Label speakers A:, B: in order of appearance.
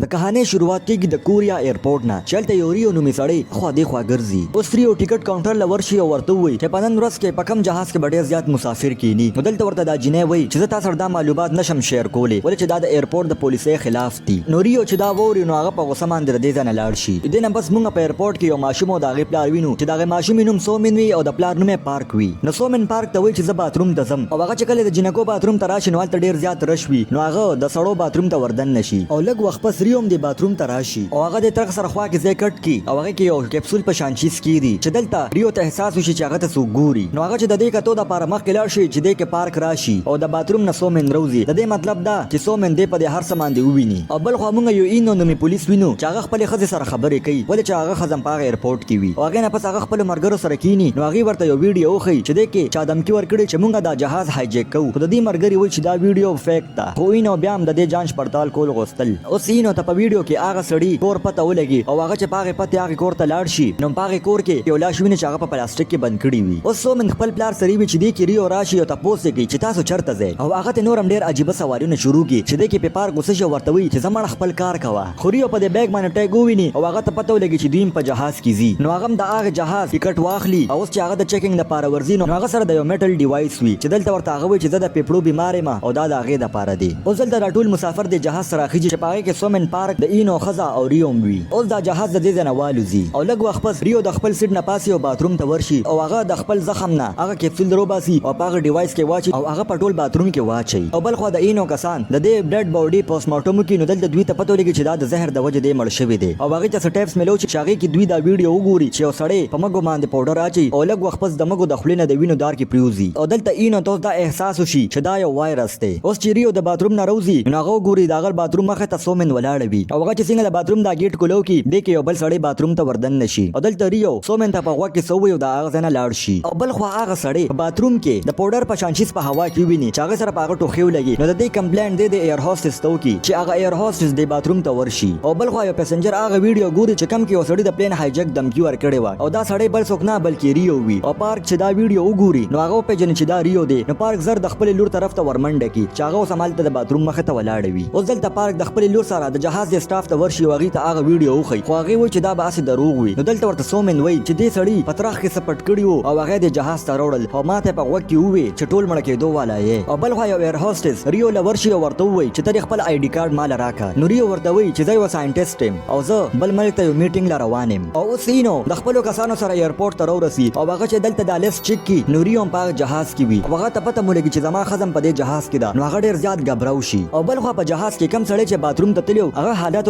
A: د کهانۍ شروعات کیږي د کوریا ایرپورټ نه چې هلته یو ریو نومي سړی اخوا دیخوا ګرځي. اوس ریو ټیکټ کاونټر له ورشي او ورته ووایي چې په نن ورځ کې په کوم جهاز کې به ډیر زیات مسافر کیني. نو دلته ورته دا جینۍ وایي چې زه تا سره دا معلومات نشم شیر کولی ولې چې دا د ایرپورټ د پولیسۍ خلاف دي. نو ریو چې دا واوري نو هغه په غوسه باندې د دې ځای نه لاړ شي. د دې نه پس مونږ په ایرپورټ کې یو ماشوم او د هغې پلار وینو چې د هغې ماشومې نوم سومین وي او د پلار نوم یې پارک وي. نو سومین پارک ته وایي چې زه باتروم ته ځم او هغه چې کله د جینکو باتروم ته راشي نو هلته ډیر زیات رش وي نو هغه د سړو باتروم ته وردننه شي او لږ وخت پس ریو هم دې باتروم ته راشي او هغه د ترخ سره خوا کې ځای کټ کړي او هغې کې یو کپسول په شان چیز کیږدي چې دلته ریو ته احساس وشي چې هغه ته څوک ګوري. نو هغه چې ددې کتو دپاره مخکې لاړ شي چې دې کې پارک راشي او د باتروم نه سومین روځي، ددې مطلب دا چې سومین دې په دې هر څه باندې وویني. او بل خوا مونږ یو اینو نومې پولیس وینو چې هغه خپلې ښځې سره خبرې کوي ولې چې هغه ښځه هم په هغه ایرپورټ کې وي او هغې نه پس هغه خپلو ملګرو سره کیني نو هغوی ورته یو ویډیو وښيي چې دې کې چا دمکي ورکړې چې مونږ دا جهاز هایجیک کوو خو ددې ملګري وایي چې دا ویډیو فیک ده. خو اینو بیا هم ددې جانچ پړتال کول غوښتل. اوس اینو ته په ویډیو کې هغه سړي کور پته ولګي او هغه چې په هغې پتې هغې کور ته لاړ شي نو په هغې کور کې یو لاش ویني چې هغه په پلاستیک کې بند کړي وي. اوس سومن خپل پلار سره وي چې دې کې ریو راشي او تپوس یې کوي چې تاسو چرته ځئ او هغه ته نور هم ډیر عجیبه سوالونه شروع کړي چې دې کې پې پار غوسه شي او ورته وایي چې ځه مړه خپل کار کوه. خو ریو په دې بیګ باندې ټیګ وویني او هغه ته پته ولګي چې دوی هم په جهاز کې ځي نو هغه هم د هغې جهاز ټیکټ واخلي او اوس چې هغه د چیکنګ لپاره ورځي نو هغه سره د یو میټل ډیوایس وي چې دلته ورته هغه وایي چې زه د پیپړو بیمار یم او دا د هغې دپاره دی. اوس دلته دا ټول مسافر دې جهاز ته راخیژي چې په هغې کې سومن پارک، د اینو ښځه او ریو هم وي. اوس دا جهاز د دې ځای نه والوځي او لږ وخت پس ریو د خپل سیټ نه پاڅي او باتروم ته ورشي او هغه د خپل زخم نه هغه کیپسول دروباسي او په هغه ډیوایس کې واچي او هغه په ټول باتروم کې واچوي. او بل خوا د اینو کسان د دې ډیډ باډي پوسټ مارټم وکړي نو دلته دوی ته پته ولګي چې دا د زهر د وجې دی مړ شوی دی او هغې ته څه ټیپس میلو شي چې هغې کې دوی دا ویډیو وګوري چې یو سړی په مږو باندې پوډر اچوي او لږ وخت پس د مږو د خولې نه د وینو دار کې پریوځي او دلته اینو ته اوس دا احساس وشي چې دا یو وایرس دی. اوس چې ریو د باتروم نه راوځي نو هغه وګوري د هغه باتروم مخې ته سومن ولاړه وي او هغه چې څنګه د باتروم دا ګیټ کولو کړي دې کې یو بل سړی باتروم ته وردننه شي او دلته ریو سومن ته په غوږ کې څه ووایي او د هغه ځای نه لاړ شي. او بل خوا هغه سړی په باتروم کې د پوډر په شان چیز په هوا کې وویني چې هغه سره په هغه ټوخی ولګي نو د دې کمپلینټ دی د ایر هوسټس ته وکړي چې هغه ایر هوسټس دې باتروم ته ورشي. او بل خوا یو پیسنجر هغه ویډیو ګوري چې کوم کې یو سړي د پلین هایجک دمکي ورکړې وه او دا سړی بل څوک نه بلکې ریو وي او پارک چې دا ویډیو وګوري نو هغه وپیژني چې دا ریو دی نو پارک زر د خپلې لور طرف ته ورمنډه کړي چې هغه اوس همالته د باتروم مخې ته ولاړه وي. اوس دلته پارک د خپلې لور سره د جهاز دې سټاف ته ورشي او هغوی ته هغه ویډیو وښيي خو هغوی وایي چې دا به هسې دروغ وي. نو دلته ورته سومن وایي چې دې سړي په ترخ کې څه پټ کړي وو او هغه یې دې جهاز ته راوړل او ماته یې په غوږ کې وویې چې ټول مړه کیدو والا یې. او بلخوا یو ایر هوسټس ریو له ورشي او ورته ووایي چې ته دې خپل آی ډي کارډ ماله راکړه. نو ریو ورته وایي چې زه یوه ساینټسټ یم او زه بل ملک ته یو میټینګ له روان یم. او اوس اینو د خپلو کسانو سره ایرپورټ ته راورسي او هغه چې دلته دا لیست چک کړي نو ریو هم په هغه جهاز کې وي او هغه ته پته ولګي چې زما ښځه هم په دې جهاز کې ده نو هغه ډیر زیات ګبراو شي. او بلخوا په جهاز کې کوم سړی چې باتروم ته تللی و هغه حالت اوس.